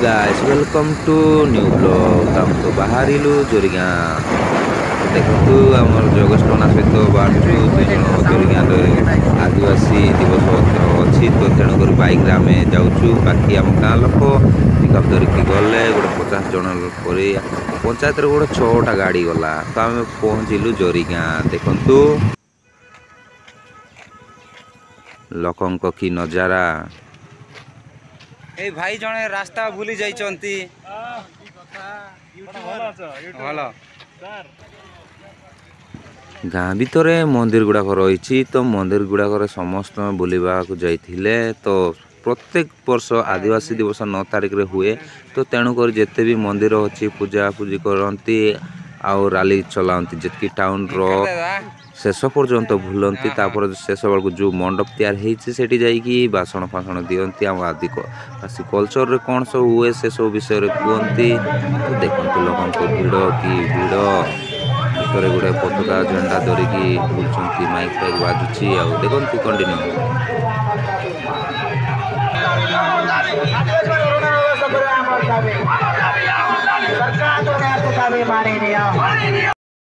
Guys, welcome to new vlog. ଆମେ ତ ବାହାରିଲୁ ଜରିଗାଁ। ଦେଖନ୍ତୁ, ଆମର ଯୋଗେଶ ନନା ସହିତ ବାହାରୁଛୁ ଦୁଇ ଜଣ। ଜରିଗାଁରେ ଆଦିବାସୀ ଦିବସ ଅଛି, ତ ତେଣୁକରି ବାଇକ୍ରେ ଆମେ ଯାଉଛୁ। ବାକି ଆମ ଗାଁ ଲୋକ ପିକଅପ୍ ଧରିକି ଗଲେ ଗୋଟେ 50 ଜଣ ପରେ ପଞ୍ଚାୟତରେ ଗୋଟେ 6ଟା ଗାଡ଼ି ଗଲା। ତ ଆମେ ପହଞ୍ଚିଲୁ ଜରିଗାଁ। ଦେଖନ୍ତୁ ଲୋକଙ୍କ କି ନଜାରା। ଏଇ ଭାଇ ଜଣେ ରାସ୍ତା ଭୁଲି ଯାଇଛନ୍ତି। ଭଲ। ଗାଁ ଭିତରେ ମନ୍ଦିର ଗୁଡ଼ାକ ରହିଛି, ତ ମନ୍ଦିର ଗୁଡ଼ାକରେ ସମସ୍ତେ ବୁଲିବାକୁ ଯାଇଥିଲେ। ତ ପ୍ରତ୍ୟେକ ବର୍ଷ ଆଦିବାସୀ ଦିବସ 9 ତାରିଖରେ ହୁଏ, ତ ତେଣୁକରି ଯେତେ ବି ମନ୍ଦିର ଅଛି ପୂଜା ପୂଜି କରନ୍ତି ଆଉ ରାଲି ଚଲାନ୍ତି। ଯେତିକି ଟାଉନର ଶେଷ ପର୍ଯ୍ୟନ୍ତ ବୁଲନ୍ତି, ତାପରେ ଶେଷ ବେଳକୁ ଯେଉଁ ମଣ୍ଡପ ତିଆରି ହେଇଛି ସେଠି ଯାଇକି ଭାଷଣ ଫାସଣ ଦିଅନ୍ତି। ଆମ ଆଦିବାସୀ କଲଚରରେ କ'ଣ ସବୁ ହୁଏ ସେସବୁ ବିଷୟରେ କୁହନ୍ତି। ତ ଦେଖନ୍ତୁ ଲୋକଙ୍କ ଭିଡ଼, କି ଭିଡ଼! ଭିତରେ ଗୋଟେ ପତାକା ଝଣ୍ଡା ଧରିକି ବୁଲୁଛନ୍ତି, ମାଇକ୍ ଫାଇକ୍ ବାଜୁଛି। ଆଉ ଦେଖନ୍ତୁ କଣ୍ଟିନ୍ୟୁ। ସରକାର ମାନି ନିଅ।